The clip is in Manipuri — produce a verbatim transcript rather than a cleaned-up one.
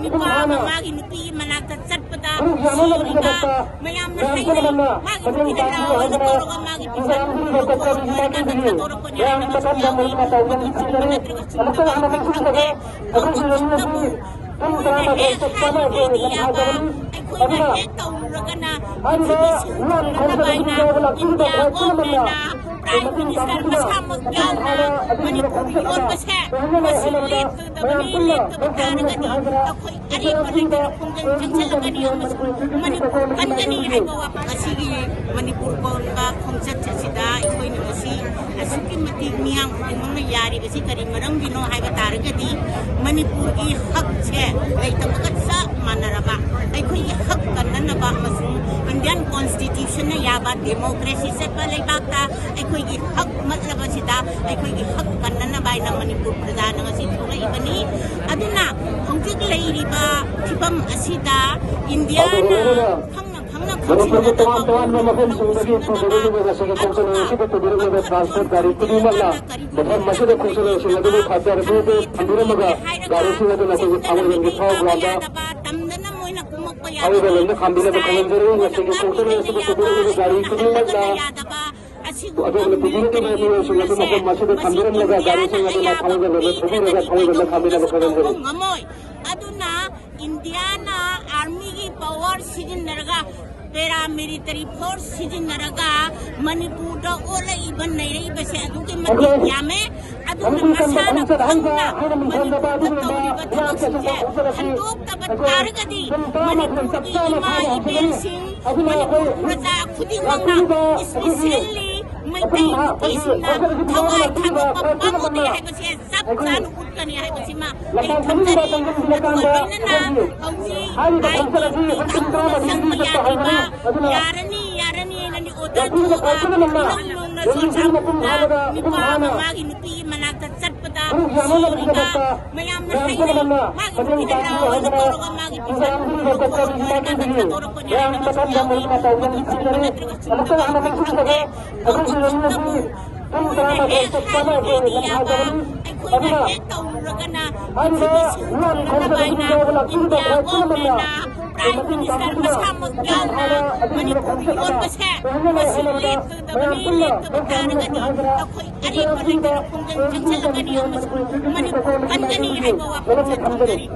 ꯅꯨꯄꯥ ꯑꯃ ꯃꯥꯒꯤ ꯅꯨꯄꯤꯒꯤ ꯃꯅꯥꯛꯇ ꯆꯠꯄꯗ ꯁꯤꯔꯒ ꯃꯌꯥꯝꯅ ꯍꯥꯏꯅꯩ, ꯃꯥꯒꯤ ꯅꯨꯄꯤꯅ ꯂꯥꯛꯑꯣꯅ ꯀꯧꯔꯒ ꯃꯥꯒꯤ ꯄꯩꯁꯥ ꯄꯨꯊꯣꯛꯑꯒ ꯃꯥꯅ ꯅꯠꯇ꯭ꯔꯒ ꯆꯠꯊꯣꯔꯛꯄꯅꯤ ꯍꯥꯏꯅ ꯈꯪꯖꯕ ꯅꯠꯇ꯭ꯔꯒ ꯆꯨꯝꯕ ꯅꯠꯇ꯭ꯔꯒ ꯆꯨꯝꯗꯕ ꯈꯪꯗꯦ꯫ ꯍꯧꯖꯤꯛꯇꯕꯨ ꯃꯣꯏꯅ ꯍꯦꯛ ꯍꯥꯏꯔꯨꯔꯗꯤ ꯌꯥꯕ, ꯑꯩꯈꯣꯏꯅ ꯍꯦꯛ ꯇꯧꯔꯨꯔꯒꯅ ꯄꯨꯊꯣꯛꯅꯕ ꯍꯥꯏꯅ ꯏꯟꯗꯤꯌꯥ ꯒꯣꯔꯃꯦꯟꯅ ꯄ꯭ꯔꯥꯏꯝ ꯃꯤꯅꯤꯁꯇꯔ ꯃꯁꯥꯃꯛ ꯌꯥꯎꯅ ꯃꯅꯤꯄꯨꯔꯒꯤ ꯌꯣꯟꯕꯁꯦ ꯃꯁꯤ ꯂꯦꯞꯇꯗꯕꯅꯤ꯫ ꯂꯦꯞꯇꯕ ꯇꯥꯔꯒꯗꯤ ꯑꯩꯈꯣꯏ ꯑꯔꯦꯝꯕ ꯂꯩꯇꯅ ꯈꯣꯡꯖꯪ ꯆꯪꯁꯤꯜꯂꯛꯀꯅꯤ ꯑꯃꯁꯨꯡ ꯃꯅꯤꯄꯨꯔ ꯀꯟꯒꯅꯤ ꯍꯥꯏꯕ ꯋꯥꯐꯝ ꯑꯁꯤꯒꯤ ꯃꯅꯤꯄꯨꯔ ꯀꯣꯟꯕ ꯈꯣꯡꯆꯠ ꯑꯁꯤꯗ ꯑꯩꯈꯣꯏꯅ ꯉꯁꯤ ꯑꯁꯨꯛꯀꯤ ꯃꯇꯤꯛ ꯃꯤꯌꯥꯝ ꯈꯨꯗꯤꯡꯃꯛꯅ ꯌꯥꯔꯤꯕꯁꯤ ꯀꯔꯤ ꯃꯔꯝꯒꯤꯅꯣ ꯍꯥꯏꯕ ꯇꯥꯔꯒꯗꯤ, ꯃꯅꯤꯄꯨꯔꯒꯤ ꯍꯛꯁꯦ ꯂꯩꯇꯕꯒ ꯆꯞ ꯃꯥꯟꯅꯔꯕ, ꯑꯩꯈꯣꯏꯒꯤ ꯍꯛ ꯀꯟꯅꯅꯕ ꯑꯃꯁꯨꯡ ꯏꯟꯗꯤꯌꯥꯟ ꯀꯣꯟꯁꯇꯤꯇ꯭ꯌꯨꯁꯟꯅ ꯌꯥꯕ ꯗꯦꯃꯣꯀ꯭ꯔꯦꯁꯤ ꯆꯠꯄ ꯂꯩꯕꯥꯛꯇ ꯑꯩꯈꯣꯏꯒꯤ ꯍꯛ ꯃꯠꯂꯕꯁꯤꯗ ꯑꯩꯈꯣꯏꯒꯤ ꯍꯛ ꯀꯟꯅꯅꯕ ꯍꯥꯏꯅ ꯃꯅꯤꯄꯨꯔ ꯄ꯭ꯔꯖꯥꯅ ꯉꯁꯤ ꯊꯣꯛꯂꯛꯏꯕꯅꯤ꯫ ꯑꯗꯨꯅ ꯍꯧꯖꯤꯛ ꯂꯩꯔꯤꯕ ꯐꯤꯕꯝ ꯑꯁꯤꯗ ꯏꯟꯗꯤꯌꯥꯅ ꯈꯪꯅ ꯈꯪꯅ ꯃꯅꯤꯄꯨꯔꯒꯤ ꯈꯪꯖꯤꯟꯅꯗꯕ ꯇꯣꯉꯥꯟ ꯇꯣꯉꯥꯟꯕ ꯃꯐꯝꯁꯤꯡꯗꯒꯤ ꯄꯨꯕꯤꯔꯛꯂꯤꯕ ꯉꯁꯤꯒꯤ ꯈꯣꯡꯆꯠ ꯑꯁꯤꯗ ꯄꯨꯕꯤꯔꯛꯂꯤꯕ ꯇ꯭ꯔꯥꯟꯁꯄꯣꯔꯠ ꯒꯥꯔꯤ ꯈꯨꯗꯤꯡꯃꯛꯅ ꯃꯐꯝ ꯑꯁꯤꯗ ꯈꯣꯡꯆꯠ ꯑꯁꯤꯡ ꯑꯗꯨꯕꯨ ꯈꯥꯝꯕꯤꯔꯝꯃꯒ ꯒꯥꯔꯤꯁꯤꯡ ꯑꯗꯨ ꯅꯈꯣꯏꯒꯤ ꯊꯥꯡꯃꯩꯕꯟꯒꯤ ꯊꯥꯎ ꯒ꯭ꯔꯥꯎꯟꯗ ꯊꯥꯡꯃꯩꯕꯟ ꯂꯣꯝꯗ ꯈꯥꯝꯕꯤꯅꯕ ꯈꯪꯍꯟꯖꯔꯤ꯫ ꯉꯁꯤꯒꯤ ꯈꯣꯡꯆꯠ ꯑꯁꯤꯗ ꯄꯨꯕꯤꯔꯛꯂꯤꯕ ꯒꯥꯔꯤ ꯈꯨꯗꯤꯡꯃꯛꯅ ꯑꯗꯣꯝꯅ ꯄꯨꯕꯤꯔꯛꯂꯤꯕ ꯃꯤꯑꯣꯏꯁꯤꯡ ꯑꯗꯨ ꯃꯐꯝ ꯑꯁꯤꯗ ꯊꯝꯕꯤꯔꯝꯂꯒ ꯒꯥꯔꯤꯁꯤꯡ ꯑꯗꯨꯅ ꯊꯥꯡꯃꯩꯕꯟ ꯂꯣꯝꯗ ꯊꯧꯕꯤꯔꯒ ꯊꯥꯡꯃꯩꯕꯟꯗ ꯈꯥꯝꯕꯤꯅꯕ ꯈꯪꯍꯟꯖꯔꯤ꯫ ꯑꯗꯨꯅ ꯏꯟꯗꯤꯌꯥꯅ ꯑꯥꯔꯃꯤꯒꯤ ꯄꯋꯥꯔ ꯁꯤꯖꯤꯟꯅꯔꯒ, ꯄꯦꯔꯥꯃꯤꯂꯤꯇꯔꯤ ꯐꯣꯔꯁ ꯁꯤꯖꯤꯟꯅꯔꯒ ꯃꯅꯤꯄꯨꯔꯗ ꯑꯣꯠꯂꯛꯏꯕ ꯅꯩꯔꯛꯏꯕꯁꯦ ꯑꯗꯨꯛꯀꯤ ꯃꯇꯤꯛ ꯌꯥꯝꯃꯦ꯫ ꯑꯗꯨꯅ ꯃꯁꯥꯅ ꯈꯪꯅ ꯃꯅꯤꯄꯨꯔꯗ ꯇꯧꯔꯤꯕ ꯊꯕꯛꯁꯤꯡꯁꯦ ꯍꯟꯗꯣꯛꯇꯕ ꯇꯥꯔꯒꯗꯤ ꯃꯅꯤꯄꯨꯔꯒꯤ ꯏꯃꯥ ꯏꯕꯦꯜꯁꯤꯡ, ꯃꯅꯤꯄꯨꯔ ꯄ꯭ꯔꯖꯥ ꯈꯨꯗꯤꯡꯃꯛꯅ, ꯏꯁꯄꯤꯁꯦꯜꯂꯤ ꯃꯩꯇꯩ ꯅꯨꯄꯤꯁꯤꯡꯅ ꯊꯋꯥꯏ ꯊꯥꯗꯣꯛꯄ ꯄꯥꯝꯃꯨꯗꯦ ꯍꯥꯏꯕꯁꯦ ꯆꯞ ꯆꯥꯅ ꯎꯠꯀꯅꯤ ꯍꯥꯏꯕꯁꯤꯃ ꯑꯩ ꯊꯝꯖꯔꯤ꯫ ꯑꯗꯨꯒ ꯂꯣꯏꯅꯅ ꯍꯧꯖꯤꯛ ꯑꯥꯏ ꯄꯤ ꯄꯤ ꯇꯥꯛꯄꯗ ꯆꯪꯕ ꯌꯥꯗ꯭ꯔꯤꯕ, ꯌꯥꯔꯅꯤ, ꯌꯥꯔꯅꯤ ꯍꯥꯏꯅꯗꯤ ꯑꯣꯔꯗꯔ ꯊꯣꯛꯑꯒ ꯏꯅꯧ ꯅꯧꯅ ꯆꯨꯔꯆꯥꯟꯄꯨꯔꯗ ꯅꯨꯄꯥ ꯑꯃ ꯃꯥꯒꯤ ꯅꯨꯄꯤꯒꯤ ꯃꯅꯥꯛꯇ ꯆꯠꯄꯗ ꯁꯤꯔꯒ ꯃꯌꯥꯝꯅ ꯍꯥꯏꯅꯩ, ꯃꯥꯒꯤ ꯅꯨꯄꯤꯅ ꯂꯥꯛꯑꯣꯅ ꯀꯧꯔꯒ ꯃꯥꯒꯤ ꯄꯩꯁꯥ ꯄꯨꯊꯣꯛꯑꯒ ꯃꯥꯅ ꯅꯠꯇ꯭ꯔꯒ ꯆꯠꯊꯣꯔꯛꯄꯅꯤ ꯍꯥꯏꯅ ꯃꯁꯤ ꯌꯥꯎꯏ꯫ ꯃꯗꯨ ꯆꯨꯝꯕ ꯅꯠꯇ꯭ꯔꯒ ꯆꯨꯝꯗꯕ ꯈꯪꯗꯦ꯫ ꯍꯧꯖꯤꯛꯇꯕꯨ ꯃꯣꯏꯅ ꯍꯦꯛ ꯍꯥꯏꯔꯨꯔꯗꯤ ꯌꯥꯕ, ꯑꯩꯈꯣꯏꯅ ꯍꯦꯛ ꯇꯧꯔꯨꯔꯒꯅ ꯃꯁꯤꯒꯤ ꯁꯤꯜ ꯊꯨꯡꯅꯅꯕ ꯍꯥꯏꯅ ꯏꯟꯗꯤꯌꯥ ꯒꯣꯚꯔꯟꯃꯦꯟꯅ ꯄ꯭ꯔꯥꯏꯝ ꯃꯤꯅꯤꯁꯇꯔ ꯃꯁꯥꯃꯛ ꯌꯥꯎꯅ ꯃꯅꯤꯄꯨꯔ ꯌꯣꯟꯕꯁꯦ ꯃꯁꯤ ꯂꯦꯞꯀꯗꯕꯅꯤ꯫ ꯂꯦꯞꯇꯕ ꯇꯥꯔꯒꯗꯤ ꯑꯩꯈꯣꯏ ꯑꯔꯦꯞꯄ ꯂꯩꯇꯅ ꯈꯣꯡꯖꯪ ꯆꯪꯁꯤꯜꯂꯛꯀꯅꯤ ꯑꯃꯁꯨꯡ ꯃꯅꯤꯄꯨꯔ ꯀꯟꯒꯅꯤ ꯍꯥꯏꯕ ꯋꯥꯐꯝꯁꯦ ꯊꯝꯖꯔꯤ꯫